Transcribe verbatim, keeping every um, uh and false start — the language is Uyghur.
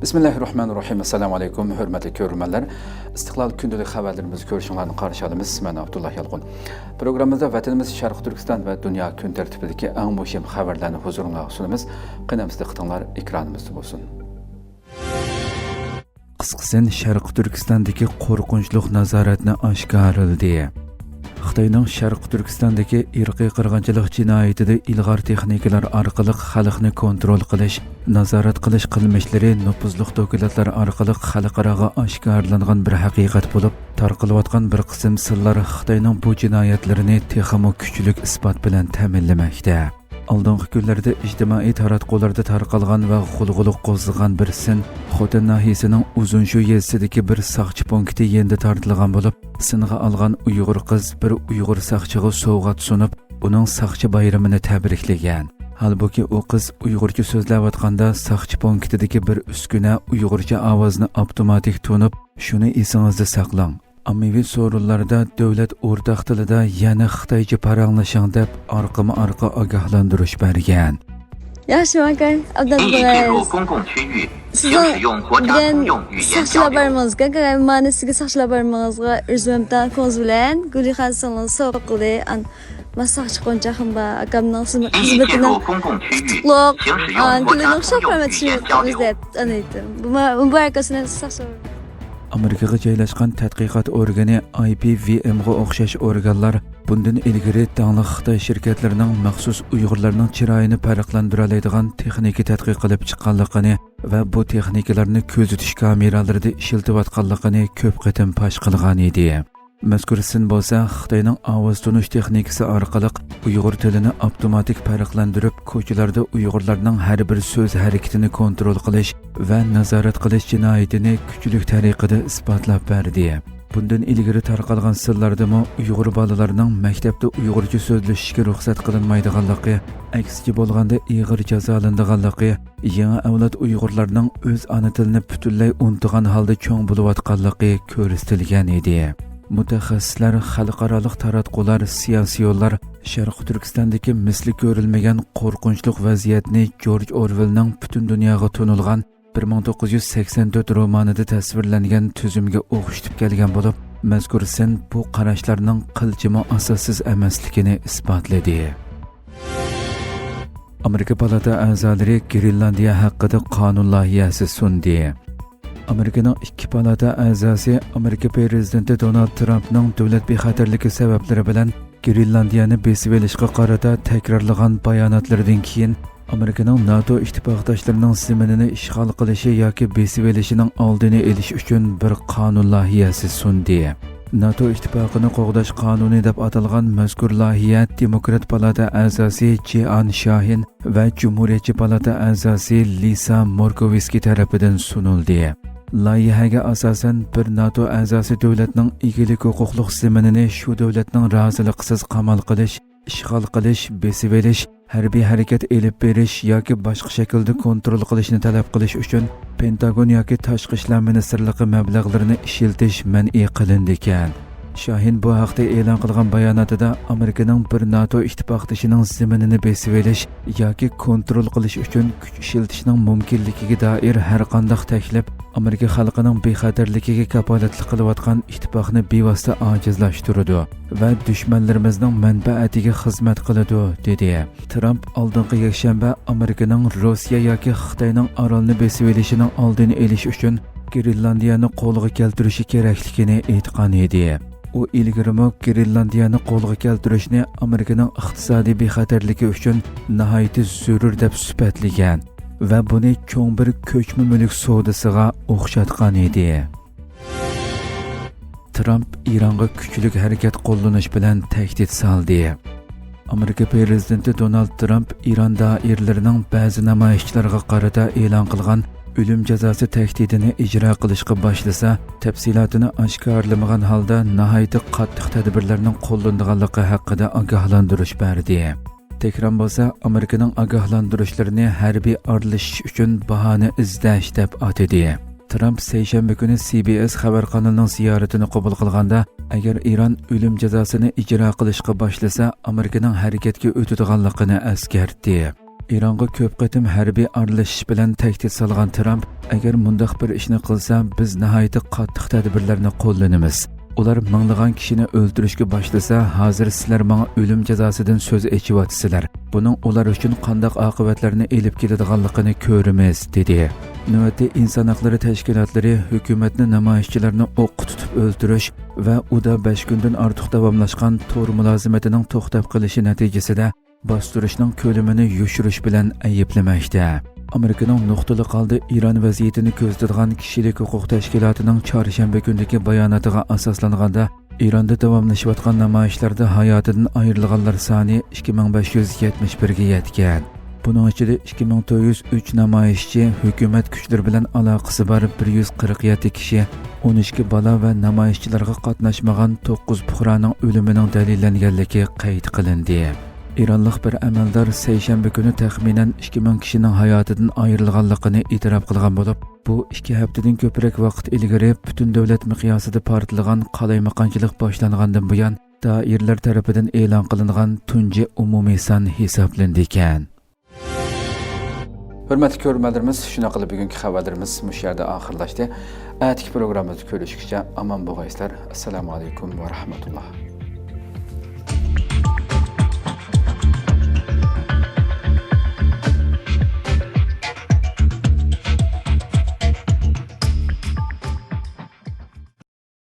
بىسمىللاھىررەھمانىررەھىم. ئەسسالامۇ ئەلەيكۇم، ھۆرمەتلىك كۆرۈرمەنلەر. ئىستىقلال كۈندىلىك خەۋەرلىرىمىزگە كۆرۈشۈڭلارنى قارشى ئالىمىز. مەن ئابدۇللا يالقۇن. پروگراممىمىزدا ۋەتىنىمىز شەرقىي تۈركىستان ۋە دۇنيا كۈن تەرتىپىدىكى ئەڭ مۇھىم خەۋەرلەرنى ھۇزۇرۇڭلارغا سۇنىمىز. قېنى ئەمىسە دىققىتىڭلار ئېكرانىمىزدا بولسۇن. قىسقىسىن، شەرقىي تۈركىستاندىكى قورقۇنچلۇق نازارەتنى ئاشكارىلىدى. خىتاينىڭ شەرقىي تۈركىستاندىكى ئىرقىي قىرغىنچىلىق جىنايىتىدە ئىلغار تېخنىكىلار ئارقىلىق خەلقنى كونترول قىلىش، نازارەت قىلىش قىلمىشلىرى نوپۇزلۇق دوكلاتلار ئارقىلىق خەلقئاراغا ئاشكارىلانغان بىر ھەقىقەت بولۇپ، تارقىلىۋاتقان بىر قىسىم سىرلار خىتاينىڭ بۇ جىنايەتلىرىنى تېخىمۇ كۈچلۈك ئىسپات بىلەن تەمىنلىمەكتە. ئالدىنقى كۈنلەردە ئىجتىمائىي تاراتقۇلاردا تارقالغان ۋە غۇلغۇلا قوزغىغان بىر سىن خوتەن ناھىيەسىنىڭ ئۇزۇنشۇ يېزىسىدىكى بىر ساقچى پونكىتى يېنىدا تارتىلغان بولۇپ، سىنغا ئالغان ئۇيغۇر قىز بىر ئۇيغۇر ساقچىغا سوۋغات سۇنۇپ، ئۇنىڭ ساقچى بايرىمىنى تەبرىكلىگەن. ھالبۇكى، ئۇ قىز ئۇيغۇرچە سۆزلەۋاتقاندا، ساقچى پونكىتىدىكى بىر ئۈسكۈنە ئۇيغۇرچە ئاۋازنى ئاپتوماتىك تونۇپ، شۇنى ئېسىڭىزدە ساقلاڭ، ئاممىۋى سورۇنلاردا دۆلەت ئورتاق تىلىدا يەنە خىتايچە پاراڭلىشىڭ دەپ ئارقىمۇ ئارقا ئاگاھلاندۇرۇش بەرگەن. ياخشىمۇ ئاكا، ئابدۇللا بىلەن ساقچىلار بارمىڭىزغا، مانا سىزگە ساقچىلار بارمىڭىزغا ئۆزۈم تاڭ كوڭز بىلەن گۈلىخان سىڭلىڭىز سوۋغا قىلدى. ما ساقچى قونچاقىم بار، ئاكامنىڭ خىزمىتىنىڭ قۇتلۇق، كۈنىنىڭ شوپۇرمەتلىشىنى دەپ ئانا ئېيتتىم. مۇبارەك بولسۇن ساقچىلار. ئامېرىكىغا جايلاشقان تەتقىقات ئورگىنى ئاي پى ۋى ئېمغا ئوخشاش ئورگانلار بۇندىن ئىلگىرى داڭلىق خىتاي شىركەتلىرىنىڭ مەخسۇس ئۇيغۇرلارنىڭ چىرايىنى پەرقلەندۈرەلەيدىغان تېخنىكا تەتقىق قىلىپ چىققانلىقىنى ۋە بۇ تېخنىكىلارنى كۆزىتىش كامېرالىرىدا ئىشلىتىۋاتقانلىقىنى كۆپ قېتىم پاش قىلغانىدى. مەزكۇر سىن بولسا خىتاينىڭ ئاۋاز تونۇش تېخنىكىسى ئارقىلىق ئۇيغۇر تىلىنى ئاپتوماتىك پەرقلەندۈرۈپ، كوچىلاردا ئۇيغۇرلارنىڭ ھەر بىر سۆز ھەرىكىتىنى كونترول قىلىش ۋە نازارەت قىلىش جىنايىتىنى كۈچلۈك تەرىقىدە ئىسپاتلاپ بەردى. بۇندىن ئىلگىرى تارقالغان سىنلاردىمۇ ئۇيغۇر بالىلارنىڭ مەكتەپتە ئۇيغۇرچە سۆزلىشىشكە رۇخسەت قىلىنمايدىغانلىقى، ئەكسىچە بولغاندا ئېغىر جازالىنىدىغانلىقى، يېڭى ئەۋلاد ئۇيغۇرلارنىڭ ئۆز ئانا تىلىنى پۈتۈنلەي ئۇنتۇغان ھالدا چوڭ بولۇۋاتقانلىقى كۆرسىتىلگەن ئىدى. مۇتەخەسسىسلەر، خەلقئارالىق تاراتقۇلار، سىياسىيونلار شەرقىي تۈركىستاندىكى مىسلى كۆرۈلمىگەن قورقۇنچلۇق ۋەزىيەتنى جورج ئورۋېلنىڭ پۈتۈن دۇنياغا تونۇلغان بىر مىڭ توققۇز يۈز سەكسەن تۆت رومانىدا تەسۋىرلەنگەن تۈزۈمگە ئوخشىتىپ كەلگەن بولۇپ، مەزكۇر سىن بۇ قاراشلارنىڭ قىلچىمۇ ئاساسسىز ئەمەسلىكىنى ئىسپاتلىدى. ئامېرىكا پالاتا ئەزالىرى گرېنلاندىيە ھەققىدە قانۇن لايىھەسى سۇندى. ئامېرىكىنىڭ ئىككى پالاتا ئەزاسى ئامېرىكا پىرېزىدېنتى دونالد ترامپنىڭ دۆلەت بىخەتەرلىكى سەۋەبلىرى بىلەن گرېنلاندىيەنى بېسىۋېلىشقا قارىتا تەكرارلىغان باياناتلىرىدىن كېيىن، ئامېرىكىنىڭ ناتو ئىتتىپاقداشلىرىنىڭ زېمىنىنى ئىشغال قىلىشى ياكى بېسىۋېلىشىنىڭ ئالدىنى ئېلىش ئۈچۈن بىر قانۇن لايىھەسى سۇندى. ناتو ئىتتىپاقىنى قوغداش قانۇنى دەپ ئاتالغان مەزكۇر لايىھە دېموكرات پالاتا ئەزاسى جېئان شاھىن ۋە جۇمھۇرىيەتچى پالاتا ئەزاسى لىسا موركوۋسكىي تەرىپىدىن سۇنۇلدى. لايىھەگە ئاساسەن، بىر ناتو ئەزاسى دۆلەتنىڭ ئىگىلىك ھوقۇقلۇق زېمىنىنى شۇ دۆلەتنىڭ رازىلىقىسىز قامال قىلىش، ئىشغال قىلىش، بېسىۋېلىش، ھەربىي ھەرىكەت ئېلىپ بېرىش ياكى باشقا شەكىلدە كونترول قىلىشنى تەلەپ قىلىش ئۈچۈن پېنتاگون ياكى تاشقى ئىشلار مىنىستىرلىقى مەبلەغلىرىنى ئىشلىتىش مەنئى قىلىندىكەن. شاھىن بۇ ھەقتە ئېلان قىلغان باياناتىدا ئامېرىكىنىڭ بىر ناتو ئىتتىپاقدىشىنىڭ زېمىنىنى بېسىۋېلىش ياكى كونترول قىلىش ئۈچۈن كۈچ ئىشلىتىشنىڭ مۇمكىنلىكىگە دائىر ھەرقانداق تەكلىپ ئامېرىكا خەلقىنىڭ بىخەتەرلىكىگە كاپالەتلىك قىلىۋاتقان ئىتتىپاقنى بىۋاسىتە ئاجىزلاشتۇرىدۇ ۋە دۈشمەنلىرىمىزنىڭ مەنپەئەتىگە خىزمەت قىلىدۇ، دېدى. ترامپ ئالدىنقى يەكشەنبە ئامېرىكىنىڭ روسىيە ياكى خىتاينىڭ ئارالنى بېسىۋېلىشىنىڭ ئالدىنى ئېلىش ئۈچۈن گرېنلاندىيەنى قولغا كەلتۈرۈشى كېرەكلىكىنى ئېيتقان ئىدى. ئۇ ئىلگىرىمۇ گرېنلاندىيەنى قولغا كەلتۈرۈشنى ئامېرىكىنىڭ ئىقتىسادىي بىخەتەرلىكى ئۈچۈن ناھايىتى زۆرۈر دەپ سۈپەتلىگەن ۋە بۇنى چوڭ بىر كۆچمە مۈلۈك سودىسىغا ئوخشاتقان ئىدى. ترامپ ئىرانغا كۈچلۈك ھەرىكەت قوللىنىش بىلەن تەھدىت سالدى. ئامېرىكا پىرېزىدېنتى دونالد ترامپ ئىران دائىرىلىرىنىڭ بەزى نامايىشچىلارغا قارىتا ئېلان قىلغان ئۆلۈم جازاسى تەھدىتىنى ئىجرا قىلىشقا باشلىسا، تەپسىلاتىنى ئاشكارىلىمىغان ھالدا ناھايىتى قاتتىق تەدبىرلەرنىڭ قوللىنىدىغانلىقى ھەققىدە ئاگاھلاندۇرۇش بەردى. تېھران بولسا ئامېرىكىنىڭ ئاگاھلاندۇرۇشلىرىنى ھەربىي ئارىلىشىش ئۈچۈن باھانە ئىزدەش دەپ ئاتىدى. ترامپ سەيشەنبە كۈنى سى بى ئېس خەۋەر قانىلىنىڭ زىيارىتىنى قوبۇل قىلغاندا، ئەگەر ئىران ئۆلۈم جازاسىنى ئىجرا قىلىشقا باشلىسا، ئامېرىكىنىڭ ھەرىكەتكە ئۆتىدىغانلىقىنى ئەسكەرتتى. ئىرانغا كۆپ قېتىم ھەربىي ئارىلىشىش بىلەن تەھدىت سالغان ترامپ، ئەگەر مۇنداق بىر ئىشنى قىلسا، بىز ناھايىتى قاتتىق تەدبىرلەرنى قوللىنىمىز. ئۇلار مىڭلىغان كىشىنى ئۆلتۈرۈشكە باشلىسا، ھازىر سىلەر ماڭا ئۆلۈم جازاسىدىن سۆز ئېچىۋاتىسىلەر. بۇنىڭ ئۇلار ئۈچۈن قانداق ئاقىۋەتلەرنى ئېلىپ كېلىدىغانلىقىنى كۆرىمىز، دېدى. نۆۋەتتە ئىنسان ھەقلىرى تەشكىلاتلىرى ھۆكۈمەتنى نامايىشچىلارنى ئوققا تۇتۇپ ئۆلتۈرۈش ۋە ئۇدا بەش كۈندىن ئارتۇق داۋاملاشقان تور مۇلازىمىتىنىڭ توختاپ قېلىشى نەتىجىسىدە باستۇرۇشنىڭ كۆلىمىنى يوشۇرۇش بىلەن ئەيىبلىمەكتە. ئامېرىكىنىڭ نۇقتىلىق ھالدا ئىران ۋەزىيىتىنى كۆزىتىدىغان كىشىلىك ھوقۇق تەشكىلاتىنىڭ چارشەنبە كۈنىدىكى باياناتىغا ئاساسلانغاندا، ئىراندا داۋاملىشىۋاتقان نامايىشلاردا ھاياتىدىن ئايرىلغانلار سانى ئىككى مىڭ بەش يۈز يەتمىش بىرگە يەتكەن. بۇنىڭ ئىچىدە ئىككى مىڭ تۆت يۈز ئۈچ نامايىشچى، ھۆكۈمەت كۈچلىرى بىلەن ئالاقىسى بار بىر يۈز قىرىق يەتتە كىشى، ئون ئىككى بالا ۋە نامايىشچىلارغا قاتناشمىغان توققۇز پۇقرانىڭ ئۆلۈمىنىڭ دەلىللەنگەنلىكى قەيت قىلىندى. ئىرانلىق بىر ئەمەلدار سەيشەنبە كۈنى تەخمىنەن ئىككى مىڭ كىشىنىڭ ھاياتىدىن ئايرىلغانلىقىنى ئېتىراپ قىلغان بولۇپ، بۇ ئىككى ھەپتىدىن كۆپرەك ۋاقىت ئىلگىرى پۈتۈن دۆلەت مىقياسىدا پارتلىغان قالايمىقانچىلىق باشلانغاندىن بۇيان، دائىرىلەر تەرىپىدىن ئېلان قىلىنغان تۇنجى ئومۇمىي سان ھېسابلىنىدىكەن. ھۆرمەتلىك كۆرۈرمەنلىرىمىز، شۇنداق قىلىپ بۈگۈنكى خەۋەرلىرىمىز مۇشۇ يەردە ئاخىرلاشتى. ئەتىكى پروگراممىمىزدا كۆرۈشكىچە ئامان بولغايسىلەر. ئەسسالامۇ ئەلەيكۇم ۋە رەھمەتۇللا.